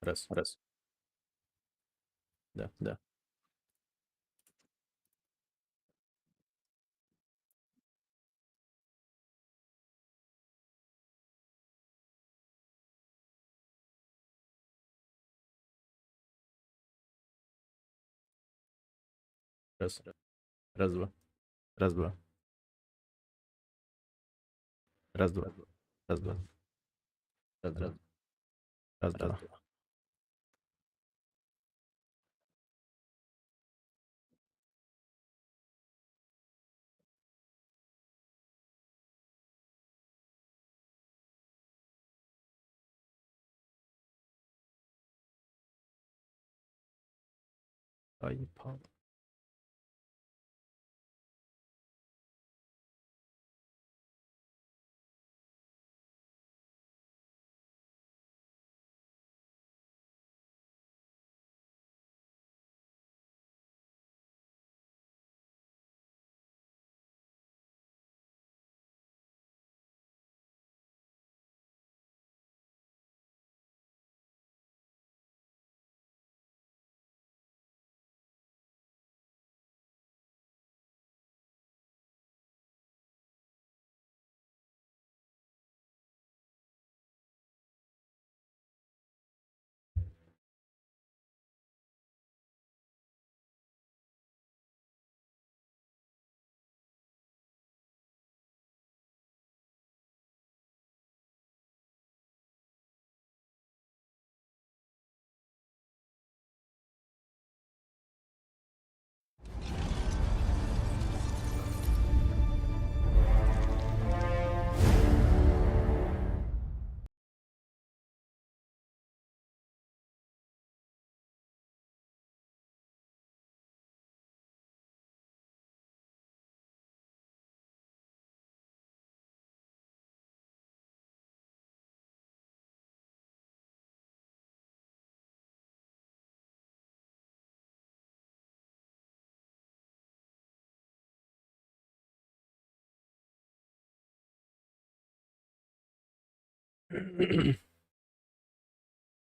Раз, раз. Да, да. Раз, раз, два. Раз, два. Раз, два. Раз, два. Раз, два. Раз, два. iPad.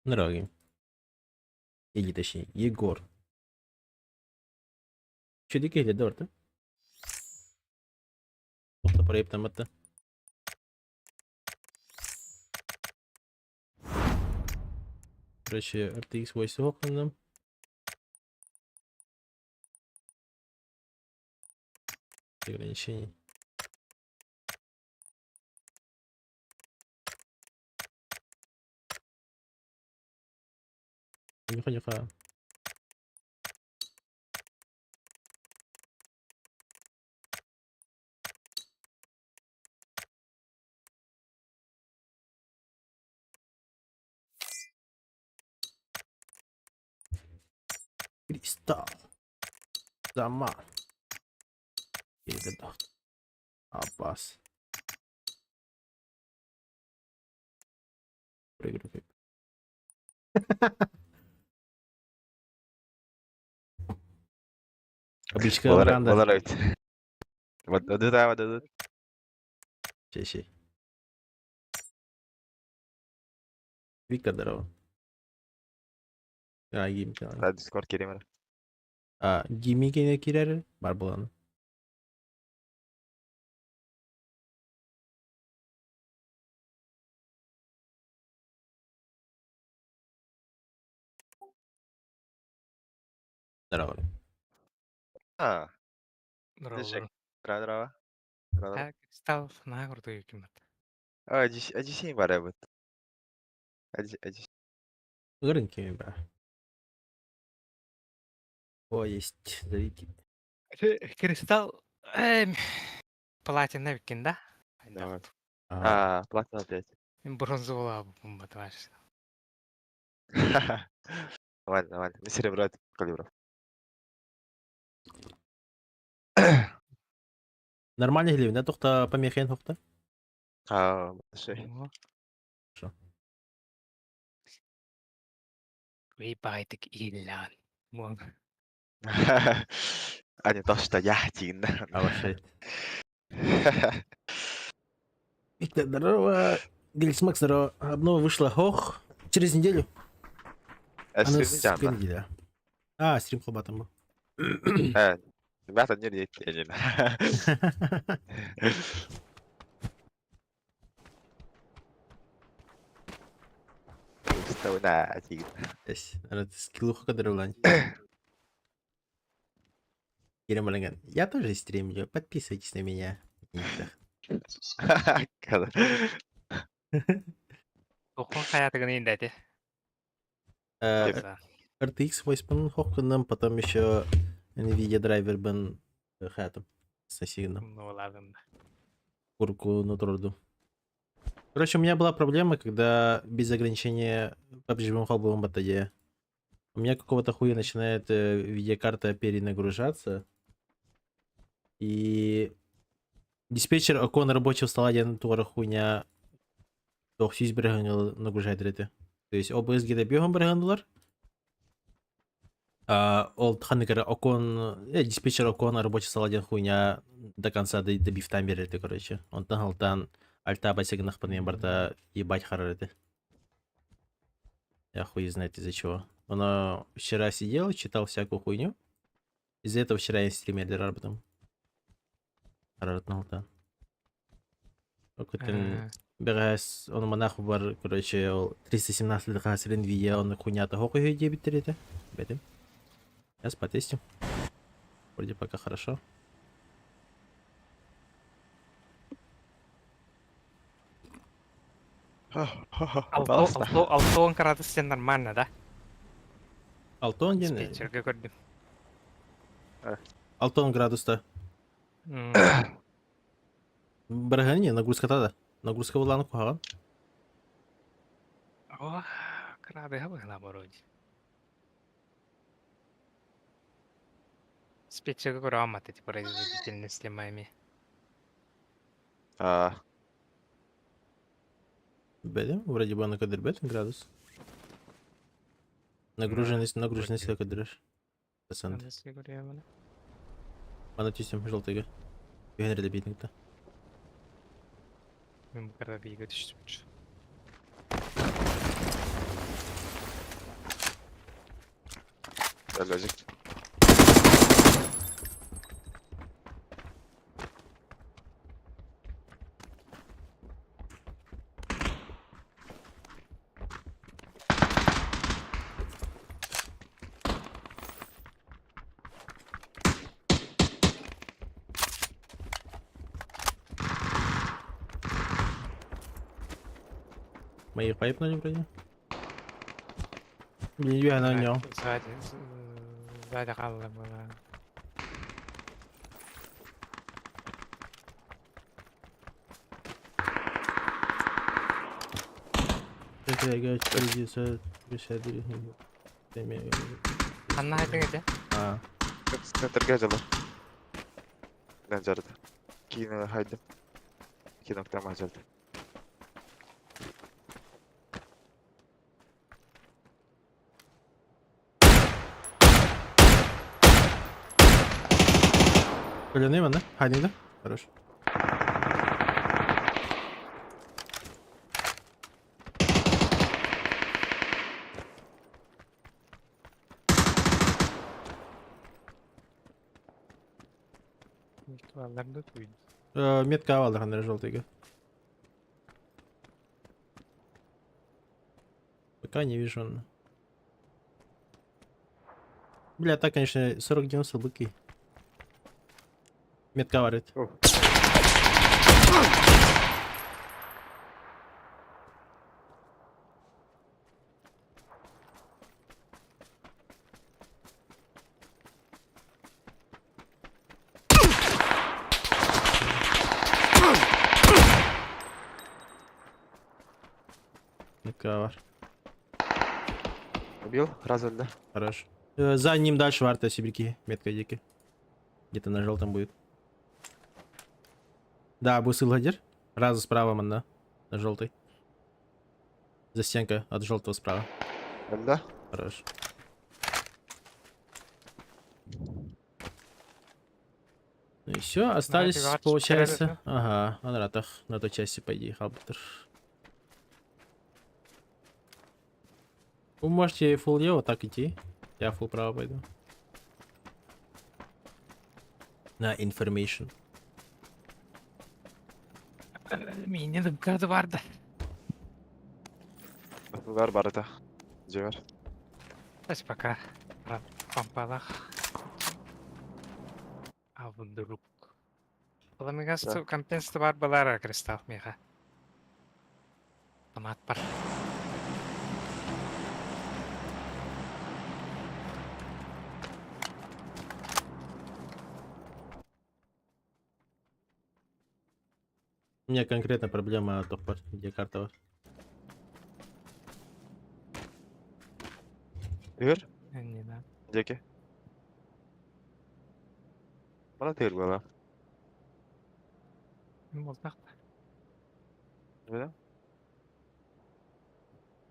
Здорово. Или точнее, Егор. Че дикий да? Тухта проектаммыта. Короче, RTX 8 гынным. Ограничений. Нюха, нюха. Кристалл. Дома. Аббас. Проигрывай. Обычка Болар бранда. болар эбит. Бадыта бадыт. Чеши. Виктор, здорово. А, гимми. Да, Discord кириме. А, гимми кене кирер бар булан. Здорово. А, Здорово. Дешек. Здорово. Здорово. Так, стал на курдук киммат. А, ажишин бар эбит. Ажи ажи. Гырын кими ба. О, есть. Зовите. Кристалл платина бикин да? Давай. А, А, платина опять. Бронзовала бомба товарищ. Нормально, нормально. Мы серебро калибров. Нормально или да тухта помехен тухта? А, шей. Хорошо. Вейбайтик иллан. Мон. А не то, что я один. А вообще. Виктор, здорово. Гелисмак, здорово. Обнова вышла, хох. Через неделю. Она Стрим дьаана. неделя. А, стрим хлобатым был. Э, ребята, не летели. Скиллуха кадровлань. Я тоже стримлю. Подписывайтесь на меня. Тохун хаятыгын индати. RTX 8 хохкыным, потом еще NVIDIA драйвер бен хатым. Сосигном. Ну ладно. Курку на троду. Короче, у меня была проблема, когда без ограничения PUBG Mobile батарея. У меня какого-то хуя начинает видеокарта перенагружаться. И диспетчер окон рабочего стола один туара хуйня тох сүүс бырыһыаны нагружает это. То есть OBS где бьем бырыһыаналар. А ол ханнык окон диспетчер окон рабочий стола один хуйня до конца добив там берет, короче. Онтон алтан альта басегнах барта ебать харарыты. Я хуй знает из-за чего. Он вчера сидел, читал всякую хуйню. Из-за этого вчера я стример работал. Харарытын Окутын бэҕэһээ ону манах бар, короче, ол 317 хасырын видео оны хуйнята хокуй диэбиттэр этэ. Бэтим. Сейчас потестим. Вроде пока хорошо. Алтон градус нормально, да? Алтон диэн? Диспетчерге көрдүм. Алтон градуста. Бырыһыан нагрузката да. Нагрузка булааны куһаҕан. О, градуһа быһыла вроде. Диспетчерге көрө алматы производительность майми. А, Бэдим, вроде бы аны көрдөрбөт градус. Нагруженность, нагруженность көрдөрөр. Процент. Аны түстүм желтыйга. Үһэнэр битингта. Мен бу кара биге түштүм. Лозик. Мои хайпнули вроде. Блин, я на нем. Сзади, сзади қалды была. Ханна айтың ете? А. Центрге жылы. Мен жарды. Кейін хайдым. Кейін октама жалды. Өлөнөйм анда? Хайдыңда? Хорош. Алларда туйду. Метка алды ханнары желтыйга. Пока не вижу он. Бля, так, конечно, 40-90 быки. Метка варит. Метка var. Убил? Раз өлді. Хорош. За ним дальше варта сибирки. Метка дикий. Где-то на желтом будет. Да, бусыл гадир. Разу справа манна. На желтый. За стенкой от желтого справа. Өлді. Хорош. Ну и все, остались, Давайте, получается. Ага, на ратах, на той части пойди, хабтер. Вы можете фул лево так идти. Я фул право пойду. На information. Мииннэ дымкады барды. Бар барыта. Дьиэбэр. Сейчас пока. Помпалах. А вдруг. Пламегас Да. компенсаты бар балара кристалл меха. Томат бар. У меня конкретно проблема тохпар, где карта. Тыыр. Не да. Диэки. Мана тыыр буола. Болтақ. Билэ?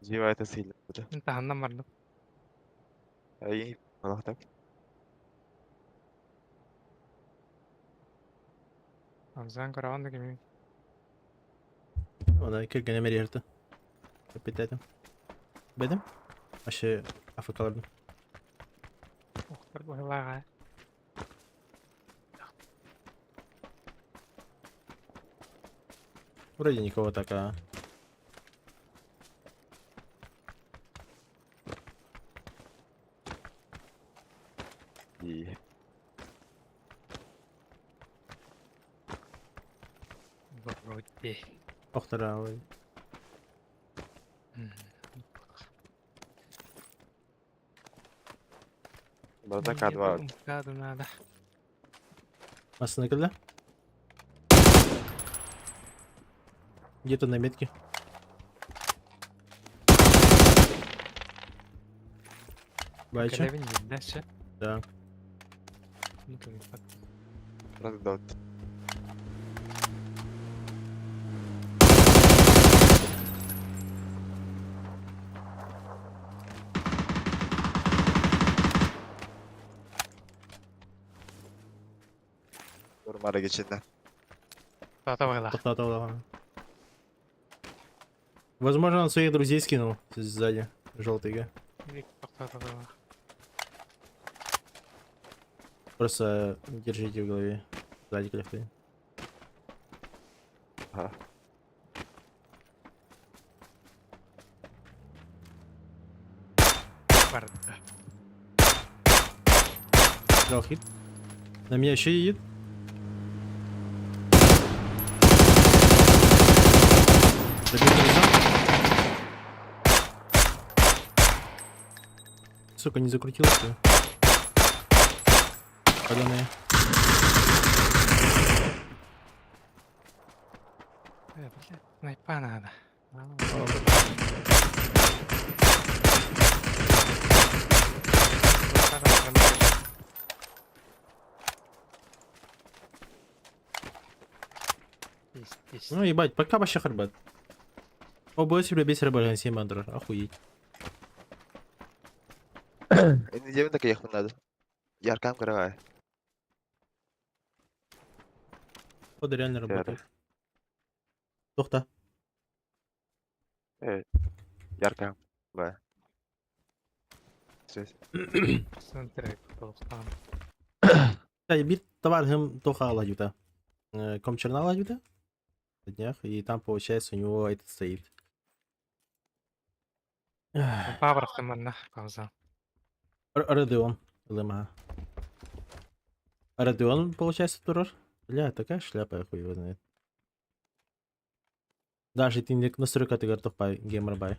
Дьиэбэ это сильно. Таһаннан бардым. Ай, так. Амзан көрөҕүн да кими. Она кергене мерерді. Опять Бедем? Вообще АФК-лардым. Охтор быһылааҕа. Вроде никого так, а. И Вроде. Охтара, ой. Барыта К2. Мкаду надо. Масына кэллэ? Где-то на метке. Бачу? Кэлэбин дальше. Да. Ну, то есть, Барыта дот. Нормально geçinden. Тата быһылаах. Тоқтата оған. Возможно, он своих друзей скинул сзади. Желтый, Тоқтата быһылаах. Просто держите в голове. Сзади клефты. Ага. Барда. Дал хит. На меня еще едет. Добил колесо. Сука, не закрутился. Паленые. Э, бля, снайпа надо. Есть, есть. Ну ебать, пока вообще харбат. ОБС без рыбы, 7 андро. Охуеть. Инде дьиэбин да кэлиэхпин надо. Яркам кыраҕай. Походу реально работает. Тохта. Яркам. Б. Сөз. Центр толықтан. Кстати, биир табаарыһым тоха юта. Комчернала юта. На днях. И там, получается, у него этот стоит. Эх, Пабырахтым манна, пауза. Родион. ЛМА. Родион, получается, турар? Бля, такая шляпа, я хуй его знает. Даже ты не настройка ты готов по геймер бай.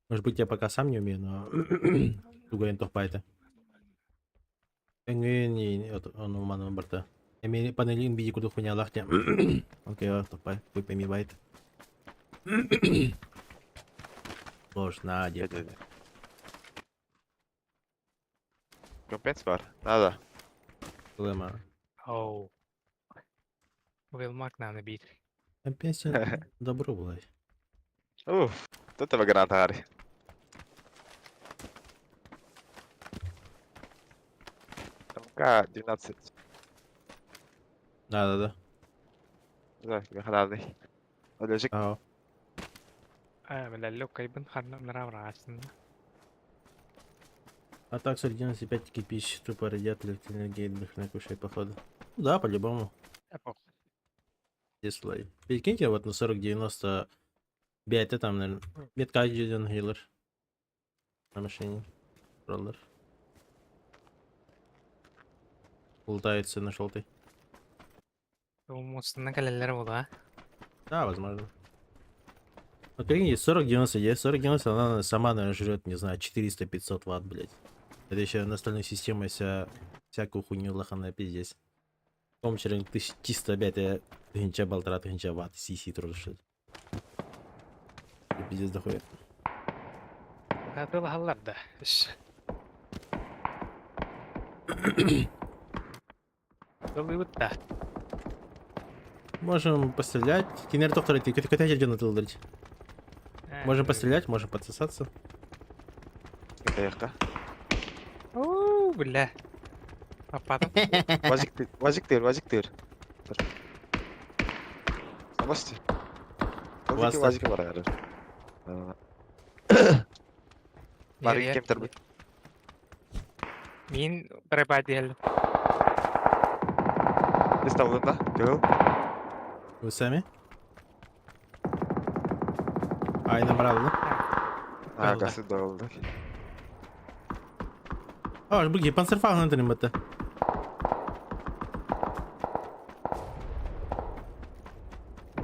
Может быть, я пока сам не умею, но тугайын тохпайта. Эңен ону маны барта. Эми панелин биди куду хуйня лахтя. Окей, тохпай, хуй пойми байт. Сложно, дед. Дед. Компенс бар. Надо. Лема. Оу. Вилмак надо бить. Пенсия добро была. Уф. Тут тебе граната хари. К-12. Да-да-да. Да, ханаадый. Олежик. Ага. Лөккайбын ханна мыраабыраасына. А так 11,5 кирпич, тупо радиатор электроэнергии дохрена кушай, походу. Ну да, по-любому. Здесь лай. Прикиньте, вот на 40-90 это там, наверное, метка один хилер. На машине. Роллер. Лутается на желтый. Мустана кэлэллэр буолуо. Да, возможно. Вот прикиньте, 40-90 есть, 40-90, она сама, наверное, жрет, не знаю, 400-500 ватт, блядь. Это еще на остальной системе вся, всякую хуйню лоханая пиздец. Комчеринг 1105 тысяча полтора тысяча ватт, сиси тоже что. Пиздец дохуя. Атыылаһаллар да. Ыллыыбыт да. Можем пострелять. Кинер доктор, ты куда идет? Можем пострелять, можем подсосаться. Поехали. Оо, бля. Аппатым. Вазик ты, вазик ты, вазик ты. Самости. Вас Вазик, вазик бар. Бары кем тарбыт. Мин преподел. Представлена, кыл. Вы сами? Ай, набрал, да? А, гасы дагылды. А, буги, панцерфаг на это.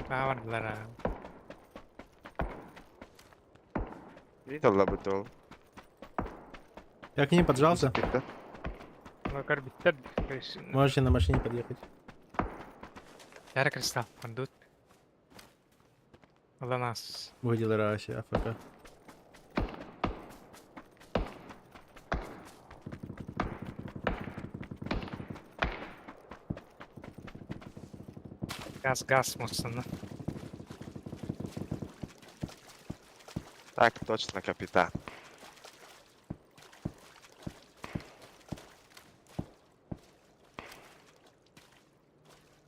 Баавардылар. Талла бит ол. Я к ним поджался. Көр биттер. Можете на машине подъехать. Яра кристалл. Мандут. Аланас. Выделил вообще АФК. Газ, газ мустана. Так точно, капитан.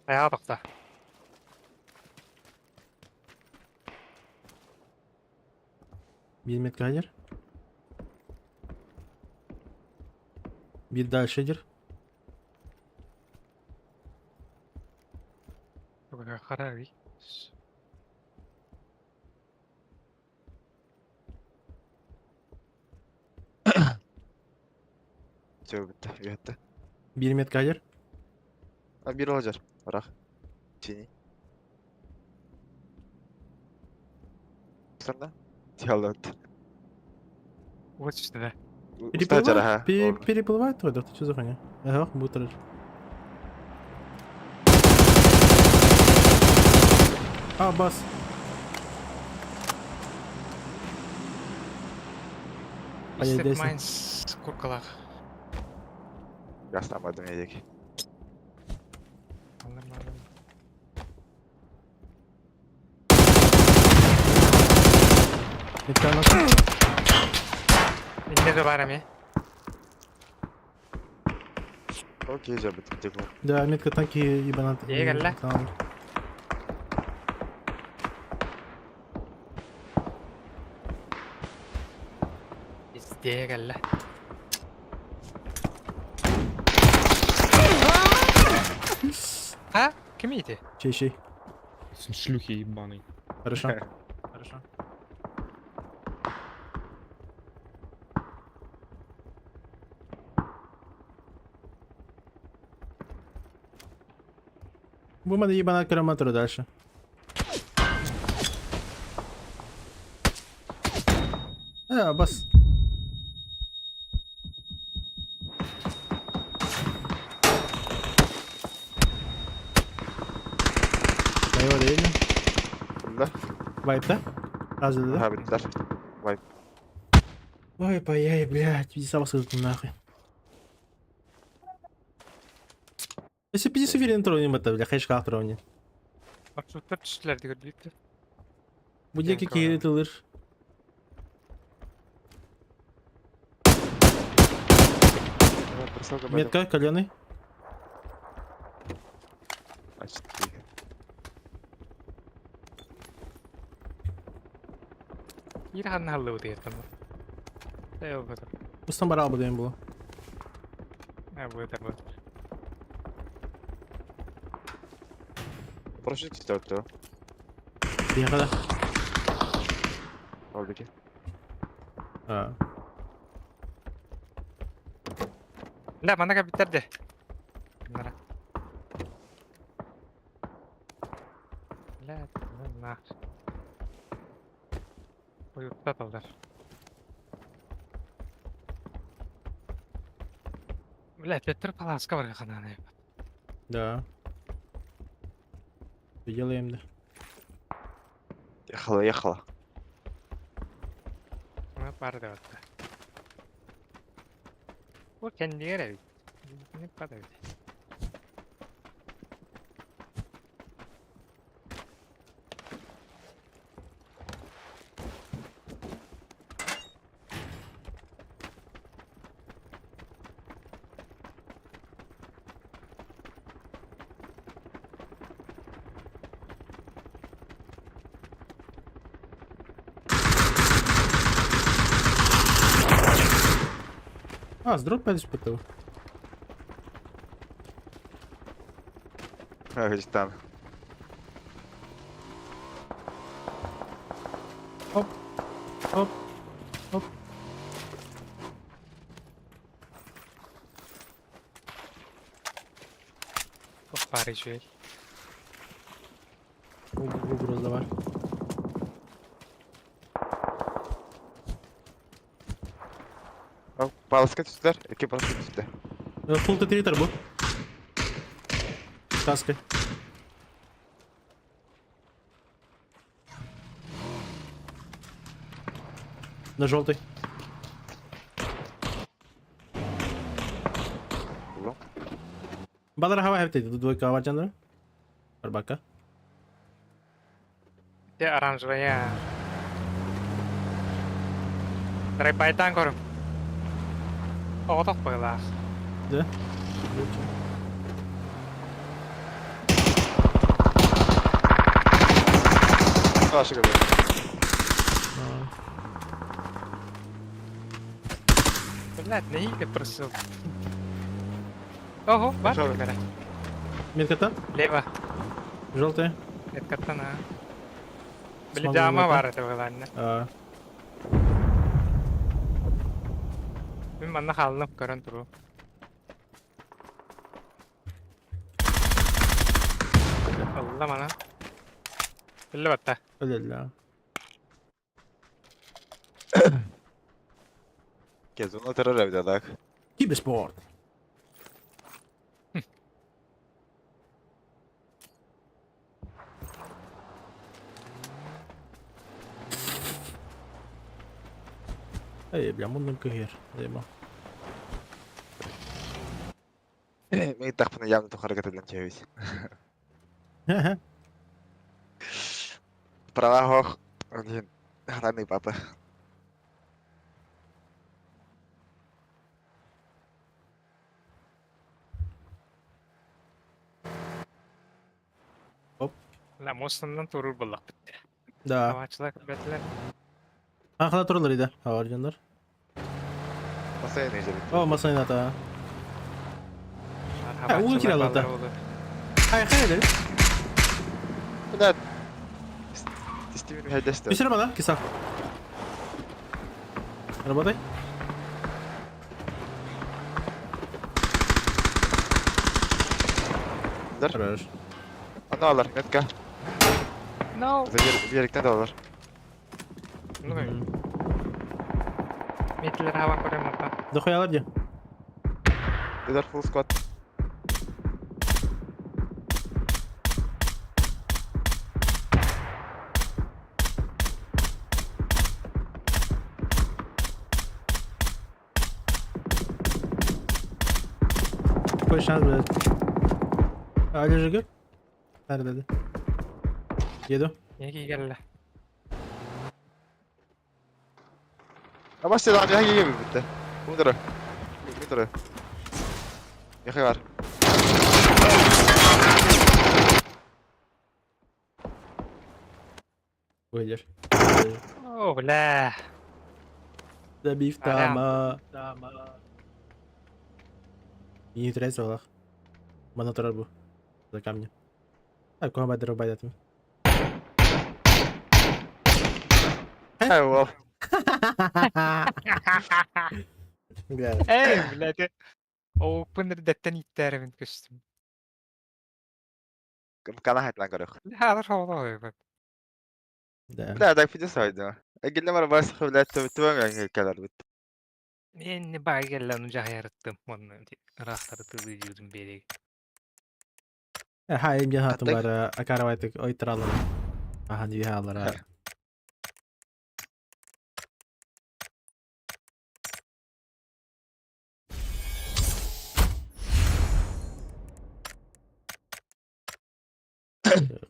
Аяға тоқта. Бир меткадер. Бир дальше дер. Харави. Все, битте, үйәтті. Бир меткадер. А бир олажар. Барах. Синий. Сырна? Диалог. Вот сюда. Переплывает, переплывает твой, да? Ты что за хуйня? Ага, будет раньше. А, бас. А я здесь. Майнс куркалах. Гастамадым едик. Метка нахуй. Инде бар эми. Окей, жабыт. Да, метка танки ебанат. Егерля. Истегэллэ. А? Ким ити? Чей, чей. Шлюхи ебаный. Хорошо. Хорошо. Будем ебанать краматору дальше. А, бас. Моего доедем. Да? Вайп, да? Разве, да? Ха, биттер. Вайп. Ой, паяй, блядь, пиздец, скажу нахуй. Если пиздец уверен, тронем это, бля, хайшка тронем. Маршруттар түстүлэр дигер бүттү. Будеки Ден кири тылыр. Метка, каленый. Почти. Биир ханна халлыбытыгар там. Э, Устан барал бы было. Бу это бу. Парашют tuo. Приехали. Орбики. А. Да, манна капитар Нара. Бля, нах. Уйуттаталлар. Бля, Петр Паласка бар хананы. Да. Что делаем, да? Ехала, ехала. Ну, пар да вот. Бу кендигер эбит. Не падает. А, с дроп 5 испытал. Там. Оп. Оп. Оп. Оп, пары үчүгэй. Угроза бар. Паласка түстүлэр, икки парашют түстэ. Фулл Т3 бу. Каской. На желтый. Буллум. Балар хава хепте двойка варжандар. Барбака. Те оранжевая. Трайпайтан көрүм. Оҕотох быһыылаах. Да? Ашык эбит. Блядь, нэһиилэ просил. Ого, бар Шо? кэлэрэ. Метката? Лево. Желтая. Меткаттан аа. Били Смогу дьаама это. баар этэ быһыылаанна. А, Мин манна хааллым көрөн туруу. Алла мана. Биллэ батта. Ля-ля. Кезуна террор эбит так. Киберспорт. Эй, бля, муннун кыһыр. Заебал. Мин тахпына явно тухарга тылын чэбис. Права хох. Один. Ранный папа. Ла мустаннан турur буллах битте. Да. Авачылар бәтләр. Ахла туралар иде. Аваржандар. Масай не жебит. О, масайна та. Уу киралата. Хай, хай, дер. Бля. Стивен Хедестер. Бисер бана, киса. Работай. Дар. Хорош. Аны алар, метка. No. Бириктен де алар. Ну, метлер хава көрөм ата. Дохуя алар де. Дедер full squad. Какой шанс, блядь? А, лежи Nerede? Еду. Неге келле. А бас сен аны хәге битте. Ундыр. Ундыр. Яхы бар. Выйдешь. О, бля. Забив тама. Не тряс олах. Мана турар бу. За камни. Так, кого бадыр байдатым. Эй, уол. Бля. Эй, блядь. Оупын эрдэттэн ииттээрибин көстүм. Калаһайтан көрөх. Хаалар хоолоо Да. Бля, так фиди сойду. Эгилле бар бас блядь, түбән кэлэр бит. Мен баай кэллэн дьаһайарыттым уонна ыраахтары тылыы диирим биэриг. Ха, им жаһатым Аттык. бар акаравайтык ойтыралым. Ахан дүйхалара.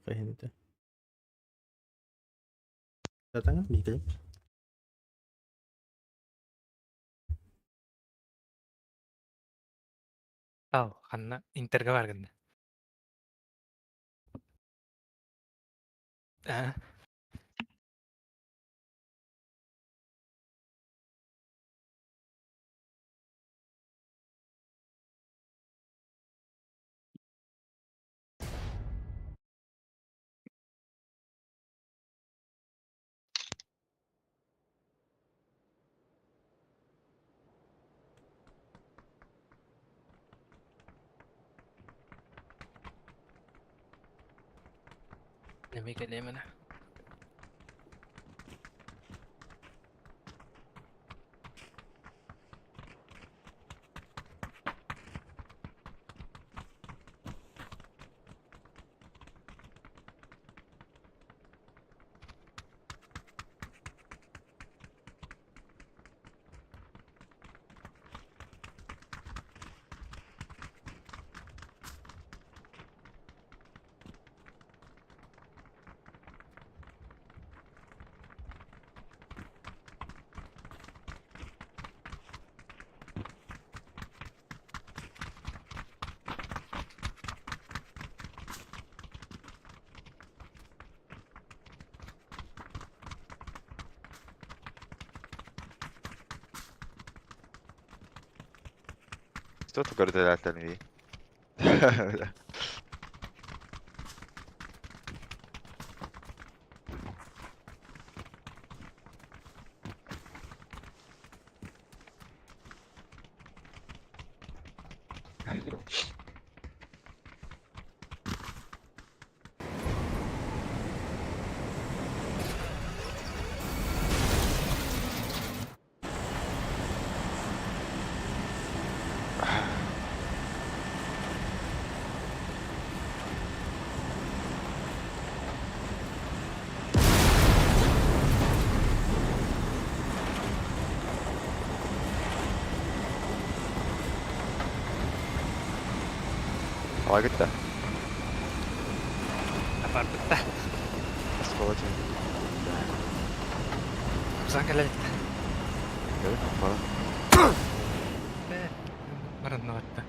Gente. Datang Miguel. Ал, ханна интерге бар гынна. Аа. Неме кэлиэмэнэ. Что ты көрдөлөтөн би? Алгытта. Барбытта. Оскола чын. Узан кэлэлитта. Көрүк бала. Бараннабатта.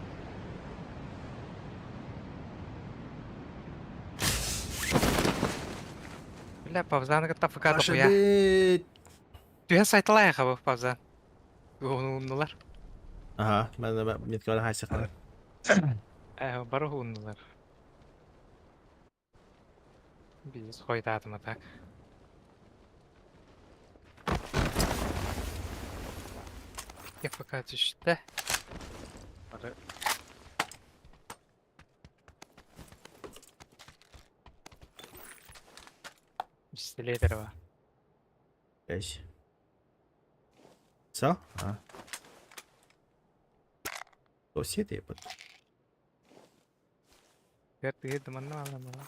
Бля, павзаны кытта фк тохуя. Ошибить. Түһэн сайталайа хабы павзан. Ууннулар. Ага, мен метке бара хайсыктар. Э, бары ууннулар. Биз хойдаатыма так. ФК түштэ. Бары. Пистолеттер бар. Беш. Все? А. Сосед епот. Түөрт манна аламала.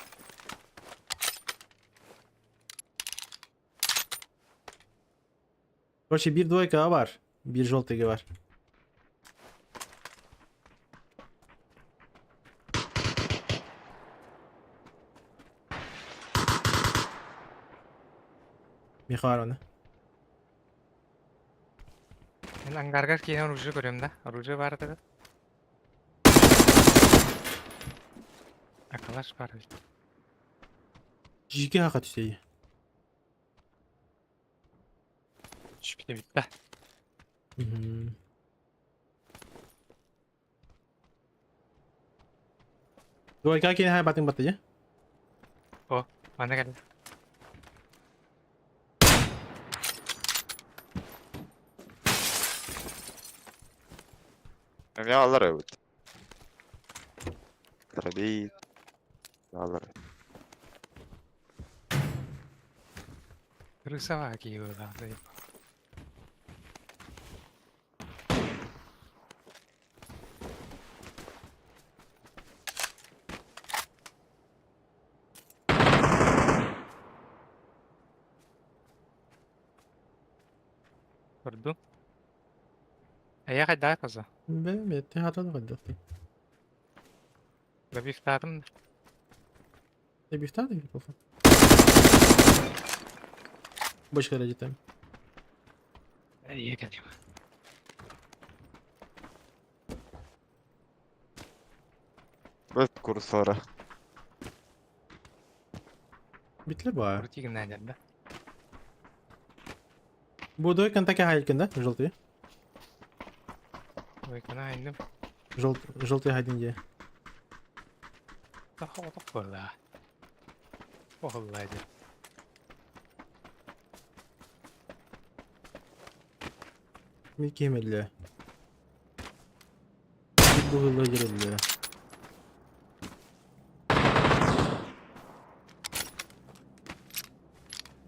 Короче, бир двойка бар. Бир желтый бар. Михар оны. Мен ангарга киен оружие көрөм да. Оружие бар да. Акалаш бар бит. Жиге хака түстей. Түспүтэ бүттэ. Мгм. Двойка кини хай батын батты О, манна кэллэ. Эмиэ аллар эбит. Пробей. Аллар. Крысовая киһи быһыылаах. Көрдүм. Эйэ хайдах коза? Бе, бетти хатан кайдакты. Добивтаатым да. Ты бифтады или плохо? Бочка ради там. Эйэ кэлим. Бэт курсора. Битле ба. Крутигин да? Бу контаки хайкин, да? Желтый. Ой, кана инним. Желтый хайдин где? Тохо буолла. Оһолла дии. Мики мелле. Бу хылла.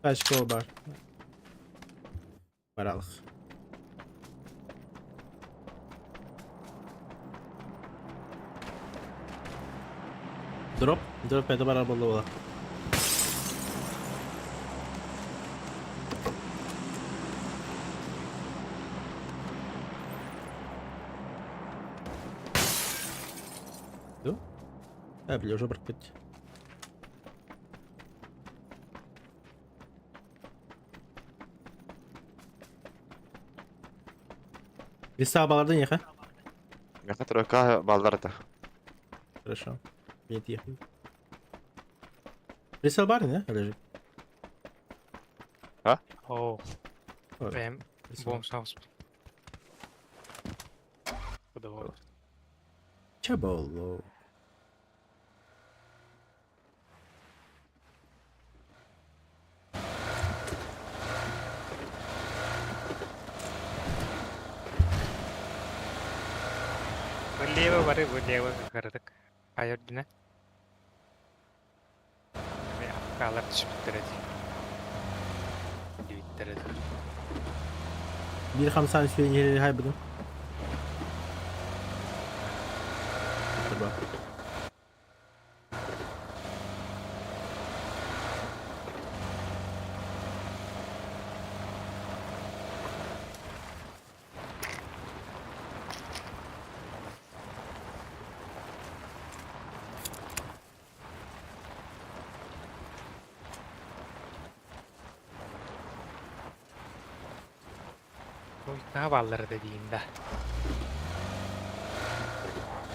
Тачка бар. Баралых. Дроп. Дроп это бар было. Да? А, бля, уже брать. Веса баларды неха? Меха тройка балларда. Хорошо. Нет, ехай. Прицел бар, не? Олежек? О, Ой, бэм прицел. бом саус. Куда Чаболо. Влево бары, влево кырдык. Хайырдына. Эме апкалар түшүптөр эди. Дибиттер эди. Bir хамсан сүйен хай будем. Турба. Ой, баллар dediğinde.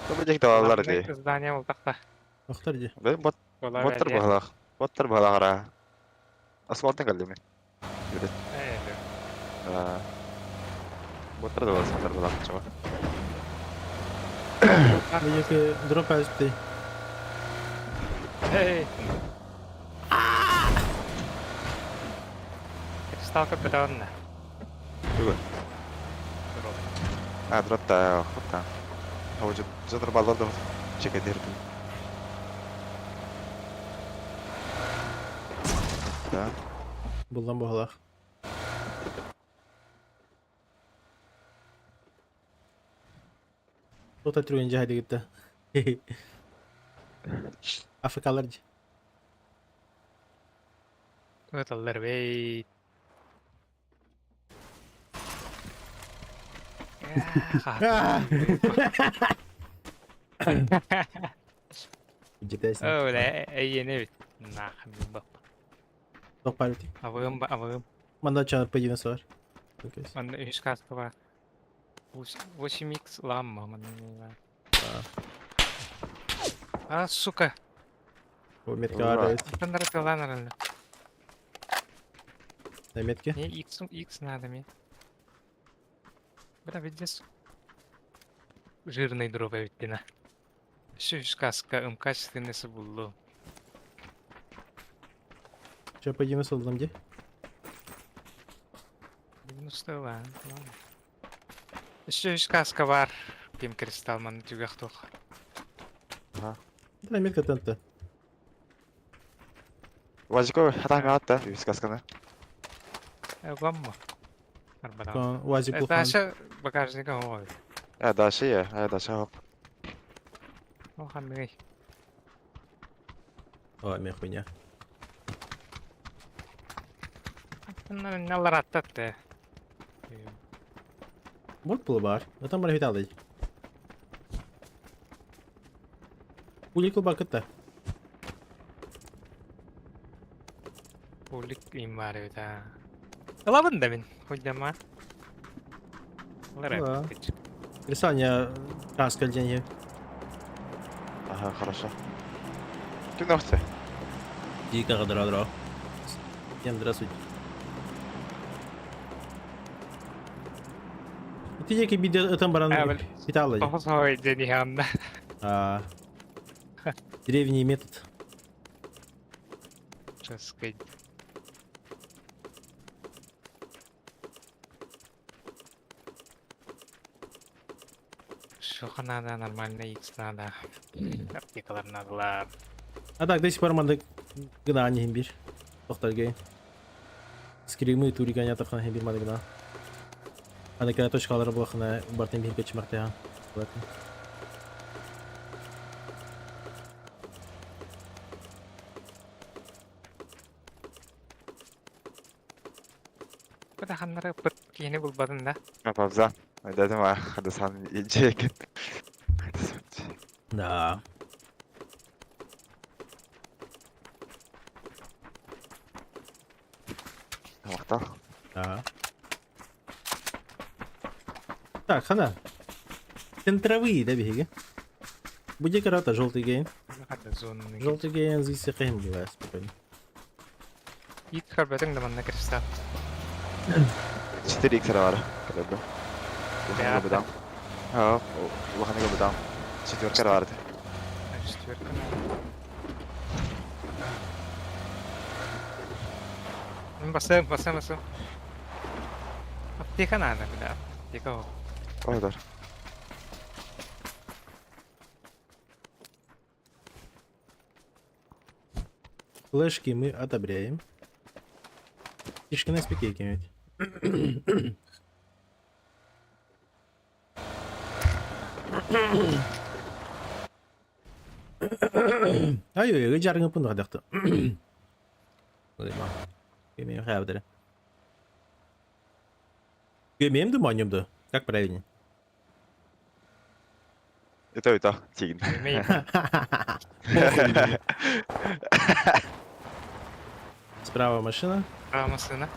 Тобу баллар дии. Здание болтақта. Охтар ди. Бэ бот боттар баһалах. Боттар баһалахара. Асфальтын кэллими. Билет. Боттар да басар балах чаба. Меке дроп азды. Эй! Кристалка петаванна. Тугу. А, дропта, хопта. Уже жотор баллар да чекедер. Да. Булдан баһалах. Тота трүген жахады гитте. Африкалар ди. Өталлар бей. Жетесин. Öyle эйене бит. Нахын бап. Ток парити. Абыгым ба абыгым. Манда чар пединасы бар. Окей. Манда үш каска бар. 8x ламма манда. А, сука. О, метка Ура. бар. Тандыр тыланыр. На метке. Не, X, X надо мне. Бля, видишь? Жирный дроп эбиттина. Үс каска МК-14 буллу. Че, пойдем с где? 90 ла. Өссө үс каска бар. Ким кристалл маны түгэх туох. Да, метка тента. Вазико хатаан атта үс касканы. Гоммо. Арбада. Уазик улахан. Даша багажника ой. Э даша я, э даша хоп. Ол ханныгый. Ой, мен хуйня. Налар аттатты. Вот был бар. А там барахиталый. Улик бакытта. Улик им бар эбит аа. Ылабын да мин. Хуйдама. Ылар Да. эбит. Рисания каска деньги. Ага, хорошо. Ким нахуй? Дико дра дра. Всем здравствуйте. Ты деки биде там баран Э, бил. питалый. Ой, дени А, древний метод. Часкай. Шоха надо, нормально X надо. Аптекалар надо. А так, до сих пор манда гына не бир. Тохтар гей. Скримы туригanya тахан хим бир манда гына. Ана кара точкалары булахына бартын бир печ мартя. Бата ханнары пыт киһини булбатын да. Павза. Дедим а, хадасан иджек. Да. Мактал. Да. Так, хана. Центровые, да, беги. Буди карата, желтый гейн. Хата зонны. Желтый гейн здесь хейм была, спокойно. Ит харбатын да манна кристалл. 4 x бар. Калебе. Улахан бадам. Аа, улахан бадам. Четверка бар. Четверка надо. Басым, басым, басым. Аптека надо, бля. Аптека. Ойдар. Флешки мы одобряем. Фишки на спике кинуть. Ай-ой, жарыңы пунду қадақты. Гөмем хабдыры. Гөмем ду манюмду. Как правильнее? Это это, тигн. Справа машина. Справа машина.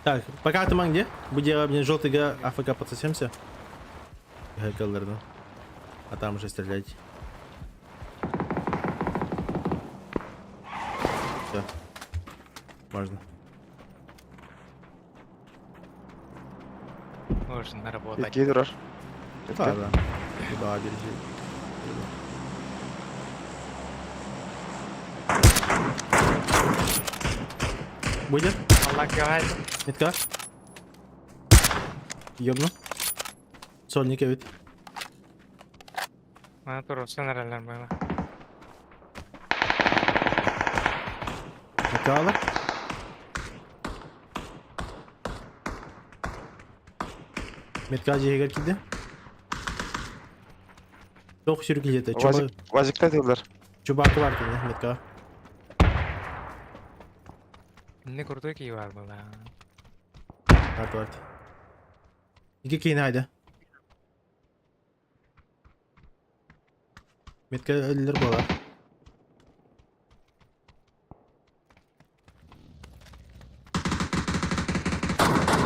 Так, пока ты где? Будем мне желтый га АФК подсосемся. А там уже стрелять. Все. Можно. Можно работать. Какие дураш? Да, да. Да, держи. Будет? Аллах говорит. Метка. Ёбну. Сольник ведь. Мана турусан эрэллэр было. Метка алар. Метка жегер киди. Тох сүргүлете. Чуба Вазикта дилер. чубакы бар кини метка. Не крутой кии бар была. Арт арт. Иги кейин haydi. Метка өллөр болар.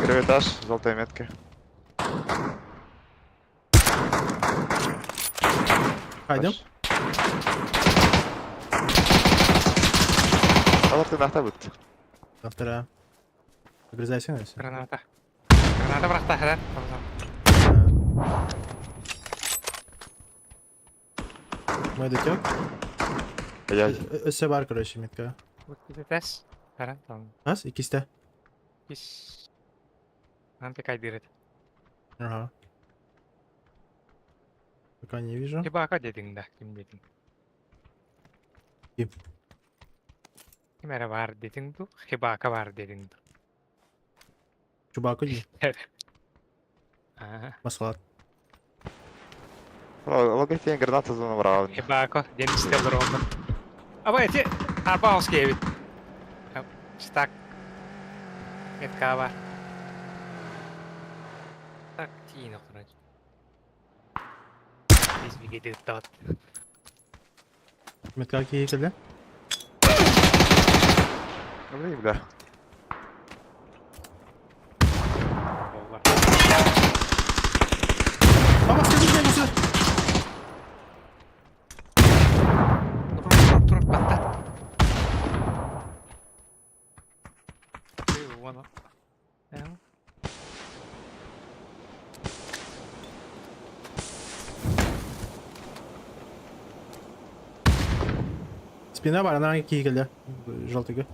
Первый этаж, желтая метка. Haydi. Алар ты нахта бут. Автора. Огрызайся, все. Граната. Граната бырахта, хара. Мой дотек. Я Өссө бар, короче, метка. Тэс. Хара, там. Раз, и кисте. Кис. Антикайдырыт. Ага. Пока не вижу. Хибака дедиң да, ким дедиң? Ким? Ким эрэ баар дедиң ду, хибака баар дедиң ду. Чубаку не. Аа, Маслат. Логотиен граната зона брал. хибака диэн истэ олоруом. Аба эти арба эбит. Стак. Метка баар. Так, тиин охторон. Биз бигеди ыттабат. Метка какие кэллэ? Ну, бля. Буолла. Баба, скажи, где сюда. Турур, турур, турур, батта. Ты, вон он. Эм. Спина бар, ана какие кэллэ. Желтый.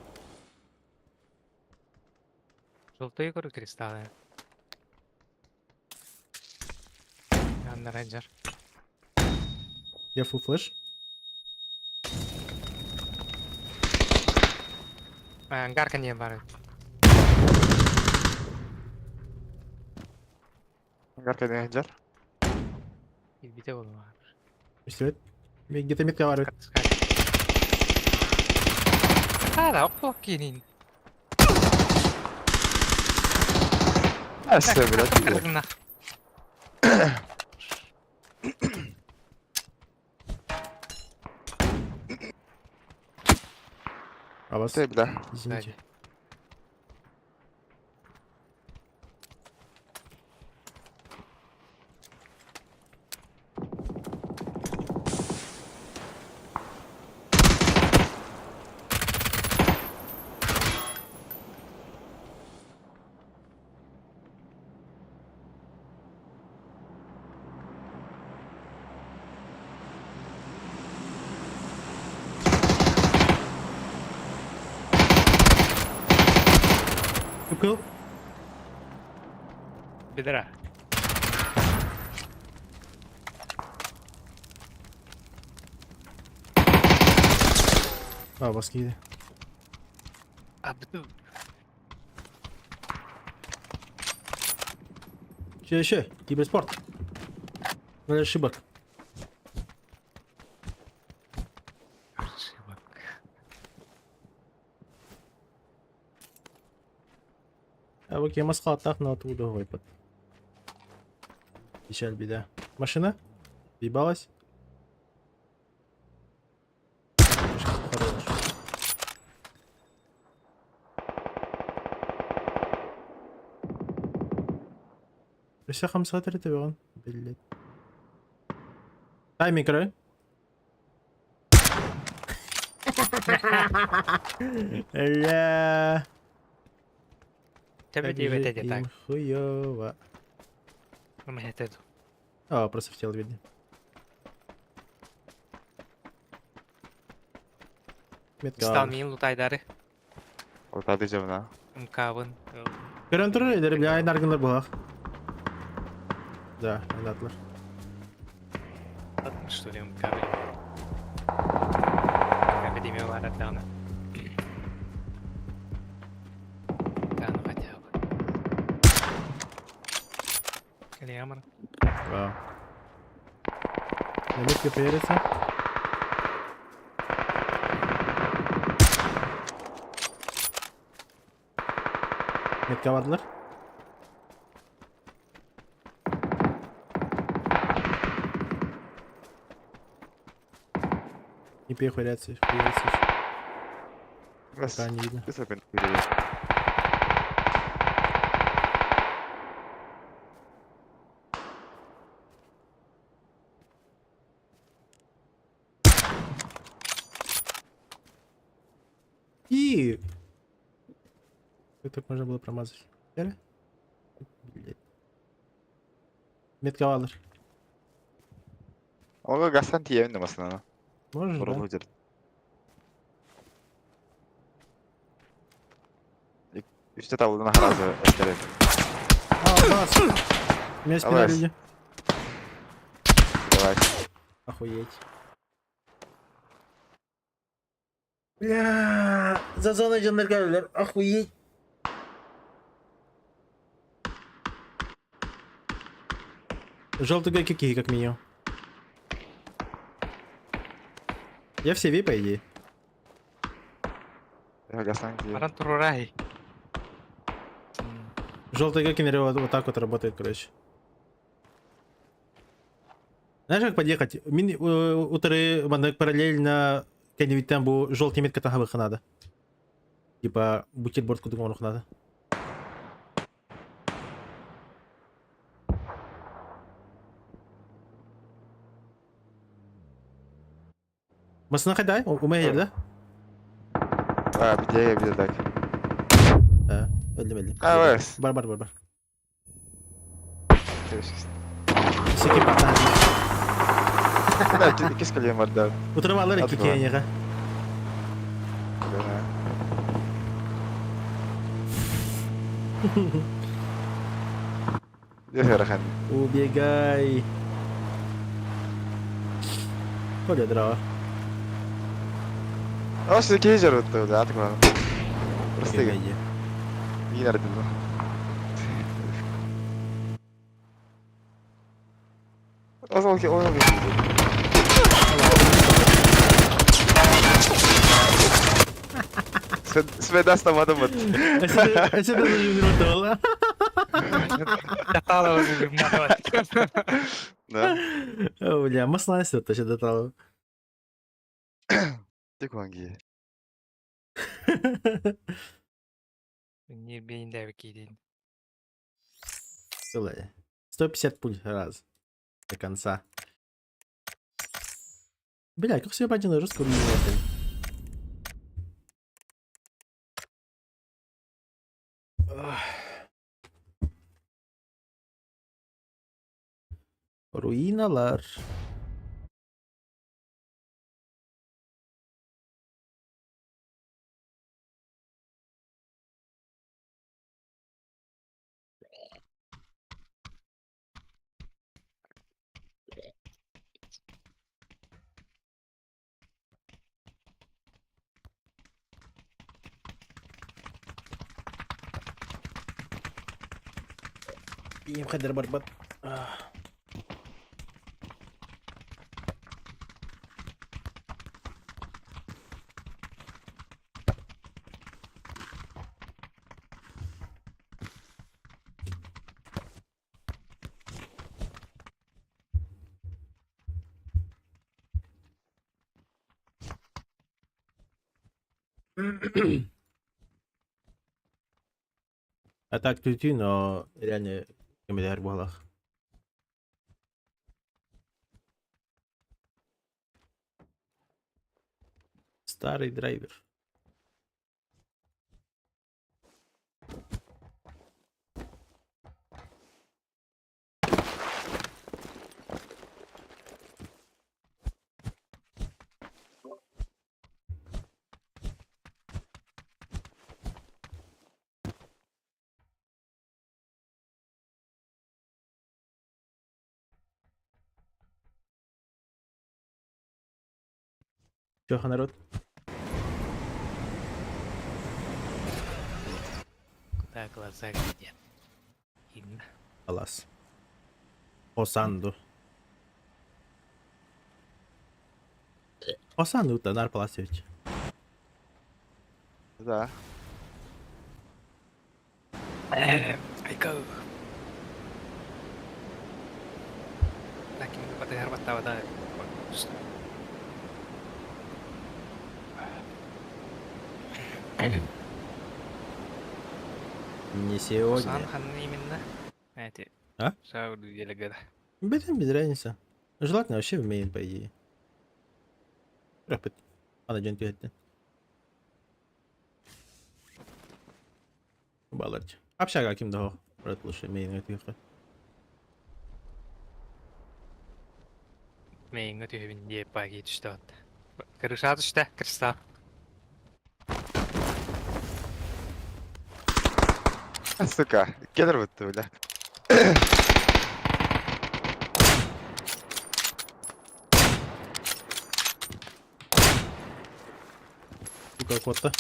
Желтые горы кристаллы. Анна Рейнджер. Я фул флеш. Ангарка не бар. Гарка не ханжар. Бите болу бар. Пистолет. Где-то метка бар. А, да, окинин. Эссе, блядь. На. А вас? Ты, бля. Извините. Купил? Бедра. А, вас какие. Абду. Еще, еще. Киберспорт. Ноль ошибок. Ошибок. А вот я маска так на оттуда выпад. Печаль, беда. Машина? Въебалась? Хорош. Өссө хамсатыр это он. Блять. Тайминг, рай. Ля. Тебе Как девять же эти так. им хуёво. У меня это. А, просто в тело видно. Метка. Стал мин лутайдары. Вот это жевна. Мкабын. Көрөн турар эдер, бля, айнаргынлар булах. Да, айнатлар. Что ли мкабы? Академия Ларадана. Да, ну хотя бы. Калиамар. Вау. На метке появится. Метка бардылар. Не перехуярятся, хуярятся. Бس Пока не видно. بس بن. И Как так можно было промазать? Эрэ? Блядь. Метка алыр. Ол гастан тиийэбин да массыынаны. Можешь, да? Оролу дьэр. Үстэ табыллан аһаразы эстэрин. А, бас! У меня спина Давай. люди. Давай. Охуеть. Бля, за зоной дьоннор охуеть. Желтый какие, как минимум. Я в себе, по идее. Гастан тиийэн. Баран турурай. Желтый гакинер вот так вот работает, короче. Знаешь, как подъехать? Мин утары маннык параллельно кэннибиттэн бу желтый метка таһабыхха надо. Типа бутерброд курдук оҥоруох надо. Массыына хайдай? Умай да? А, где я так. А, өлдүм өлдүм. А, вас. Бар бар бар бар. Секи патан. Да, кис кэлиэн барда. Утары балар икки Атыла. киэниэхэ. Да. Дьэ, Убегай. Коля дрова. Ос киһи дьарытты, да, такой. Просто Иди. не надо. Ос ол ол Сведаста мадамат. Это даже не Датала Да. О, бля, маслайся, то сейчас дотал. Ты куанги. Не бейн киирин. 150 пуль раз. До конца. Бля, как все один жестко руинил. Руиналар. Им хадер барбат. А так тютю, но реально комментарий буолах. Старый драйвер. Чё, народ? Куда глаза глядят. Видно. Алас. Осанду. Осанду, Танар Паласевич. Да. I go. Ләкин батыр баттабада. Не сегодня. Сан хан именно. Эти. А? Сауду делегада. Блин, без разницы. Желательно вообще в мейн, по идее. Рапид. Ана дьон түһэттин. Баалар. Общага ким да брат лучше мейнге түһүөххэ. Мейинге түһүбүн диэп баги түстэ отта. Крыша түстэ, кристалл. Сука, келер бутты, бля. Сука, куотта.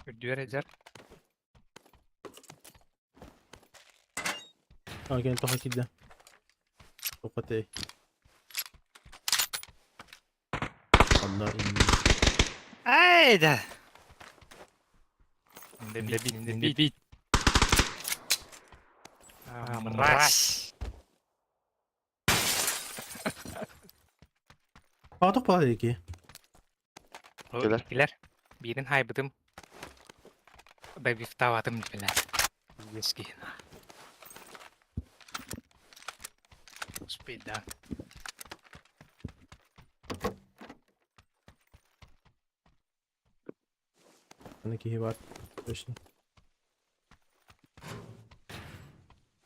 Үрдүөр эдэр. А, кини тоха киирдэ. Тоқотэй. Онно Ай да! In the beat, in the beat. А, мразь! Аатох баар ики. Кэлэр. Килер. Биирин хайбытым. Добивтаватым бля. Ески. Успеть, да. Аны киһи баар. Точно.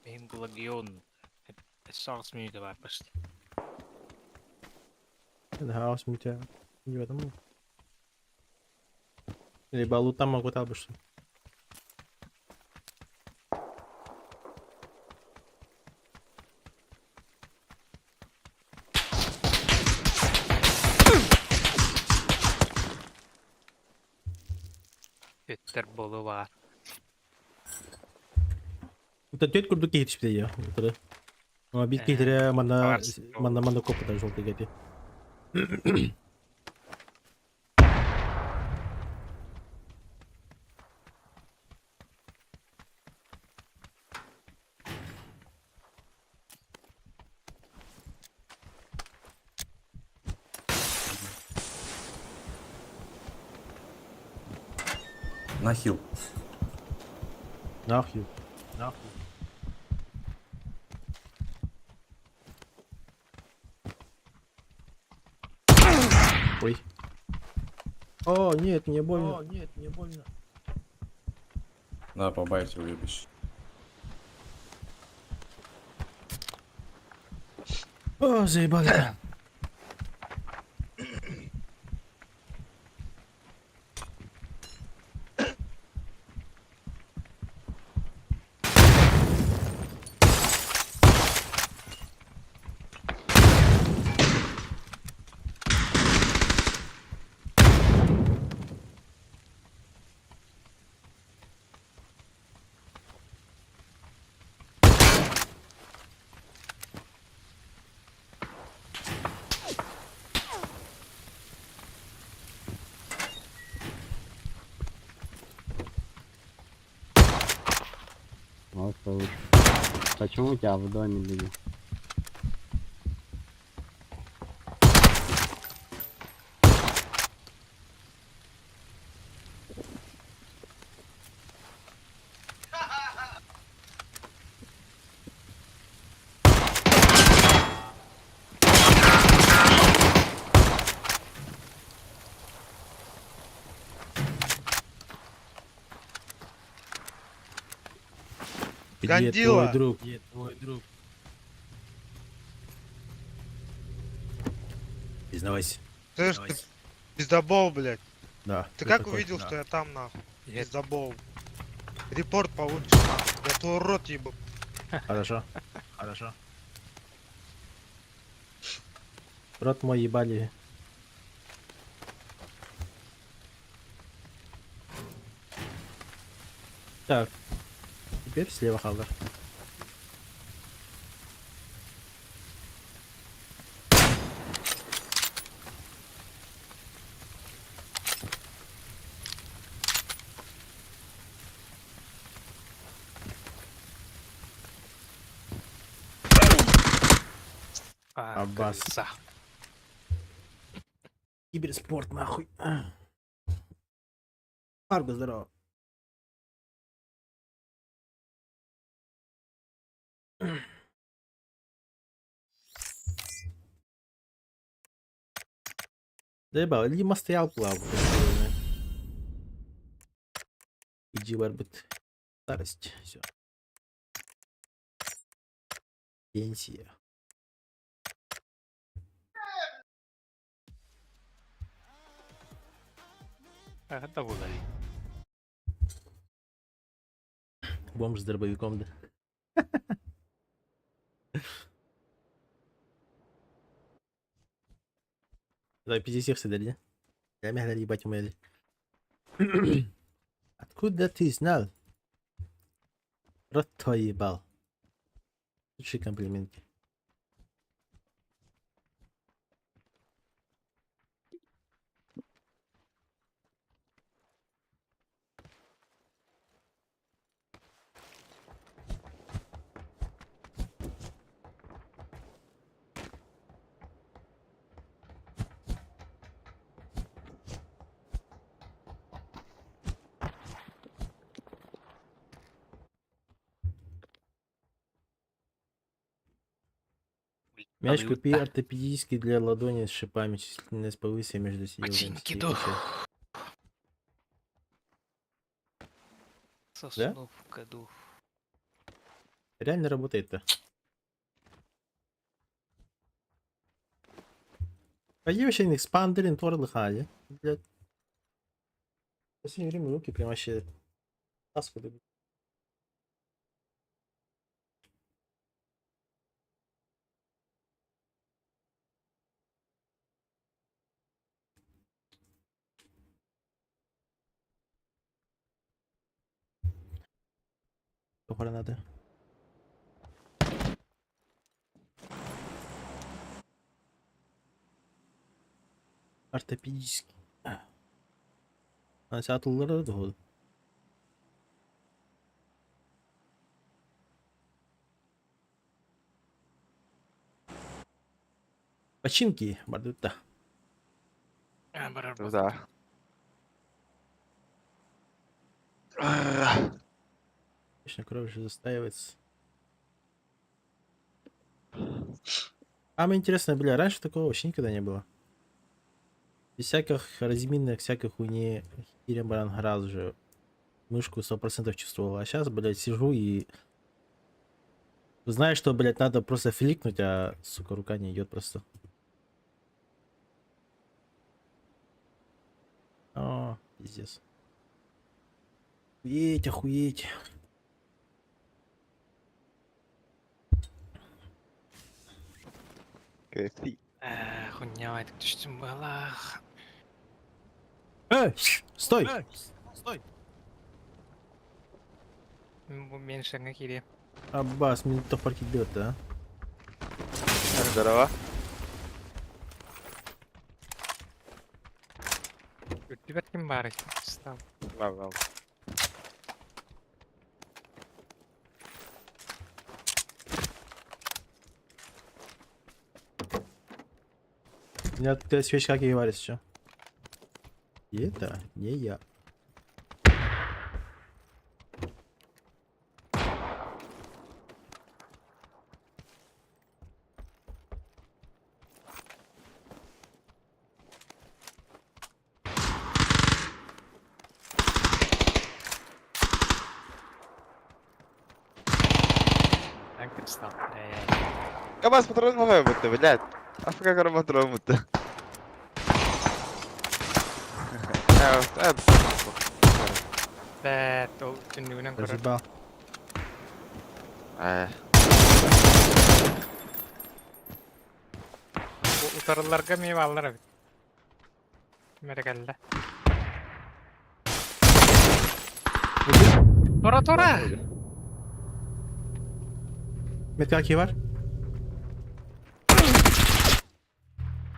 Мин Глагион. Саас минута бар почти. Хаос мутя. Не в этом. Либо лута могу табышься. Өттөр болу бар. Это теть курдук киһи түспүтэ утары. Бит киһилэрэ манна манна манна коппута жолты гети. Нахил. Нахью. Нахью. Ой. О, нет, мне больно. О, нет, мне больно. Да, побайте уебище. О, заебали. Вот лучше. Почему у тебя в доме люди? Где Гандила. твой друг? Где твой друг? Признавайся. Слышь, ты пиздобол, блядь. Да. Ты я как такой. увидел, Да. что я там, нахуй? Я Пиздобол. Репорт получишь, нахуй. Я твой рот ебу. Хорошо. Хорошо. Рот мой ебали. Так. Теперь слева халдар. А, Аббас. крыса. Киберспорт нахуй. Арго, здорово. Заебал, Лима стоял плавал. Иди. Кырдьыы барбыт. Старость. Все. Пенсия. Это было. Бомж с дробовиком, да. Давай, пиздец, всех сидели. Я мягко ебать умели. Откуда ты знал? Рот твой ебал. Лучшие комплименты. Мяч купи ортопедический для ладони с шипами, численность повыси между сиделками. Ботинки дух. Сосновка дух. Реально работает-то. Пойди вообще экспандер интор лыхали. Блядь. В последнее время руки прям вообще таску. Гранаты. Ортопедический. Атыллара да. Починки бардытта. Да. Конечно, кровь же застаивается. Самое интересное, бля, раньше такого вообще никогда не было. Без всяких разминок, всякой хуйни, херем баран раз уже мышку 100% чувствовал. А сейчас, блядь, сижу и знаю, что, блядь, надо просто фликнуть, а, сука, рука не идет просто. О, пиздец. Охуеть, охуеть. Кайфи. Хуйня, это түстүм балах. Стой! Стой! Мен шаңа кире. Аббас, мне топор кидет, а? Здорово. Үрдүбэт ким бар? Стал. Вау, вау. У меня тут свечка как варится еще. И это не я. Стал. Кабас патрон мутты, блядь. Афка кара патрон мутты. Бэт, ол түннүгүнэн көрөр. Разъебал. Утарыларга ми баллар бит. Мерекелле. Тора тора. Метка какие var?